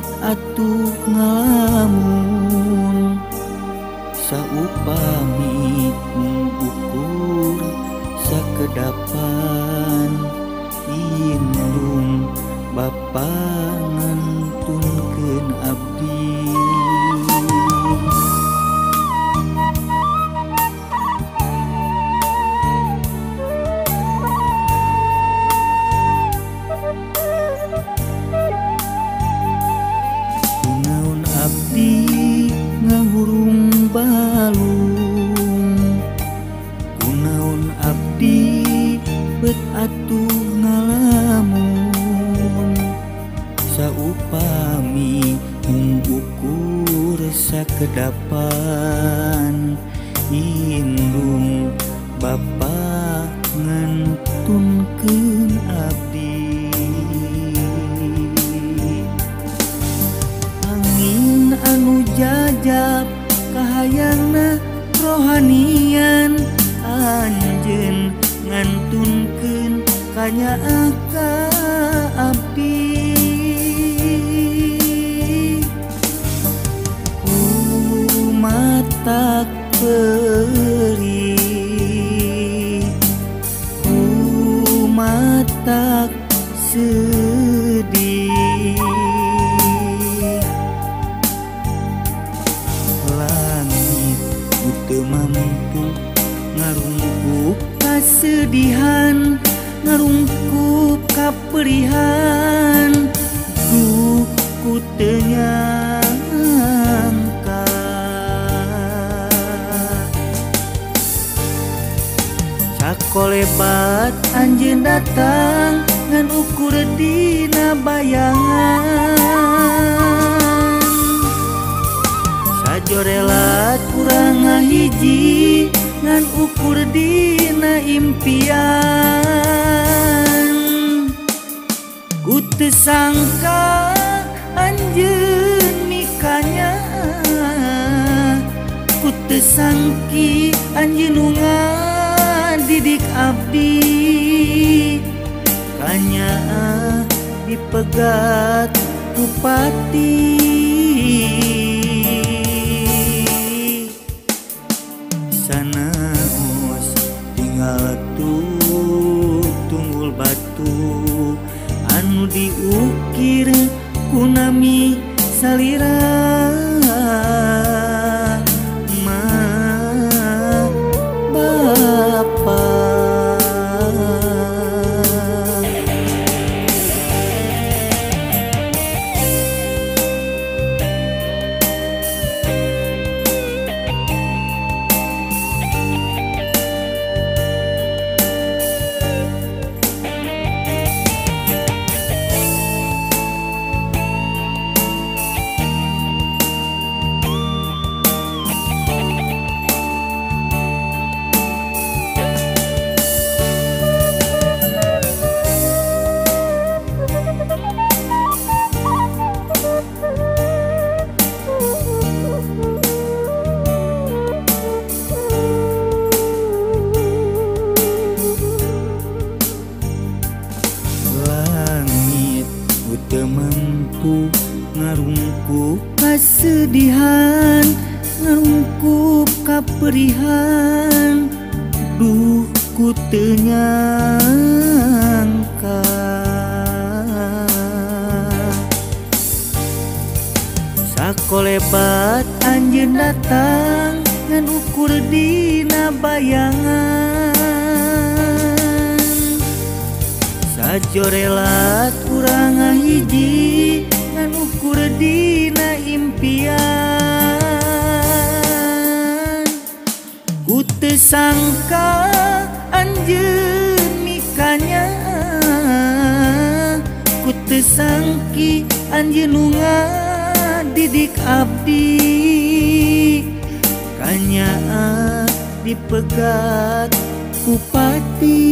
bet atuh ngalamun saupami ukur sakedapan indung bapa ngantunkeun abdi. Kunaon abdi ngahurung balung, kunaon abdi bet atuh ngalamun saupami ukur sakedapan indung bapa ngantunkeun abdi. Angin anu jajab kahayangna rohanian anjeun ngantunkeun kanyaah ka abdi. Kumatak perih, kumatak sedih, langit teu mampu ngarungkup kasedihan, ngarungkup kaperihan, duh ku teu nyangka. Sakolebat anjeun datang ngan ukur dina bayangan, sajorelat urang ngahiji ngan ukur dina impian. Ku teu sangka anjeun mikanya, ku teu sangki anjeun nu ngadidik abdi, kanyaah dipegat ku pati. Sanaos tinggal tuh tunggul batu anu diukir kunami salira ma bapa. Teu mampu ngarungkup kasedihan, ngarungkup kaperihan, duh ku teu nyangka. Sakolebat anjeun datang ngan ukur dina bayangan, sajorelat urang ngahiji ngan ukur dina impian. Ku teu sangka anjeun mikanya, ku teu sangki anjeun nu ngadidik abdi, kanyaah dipegat ku pati.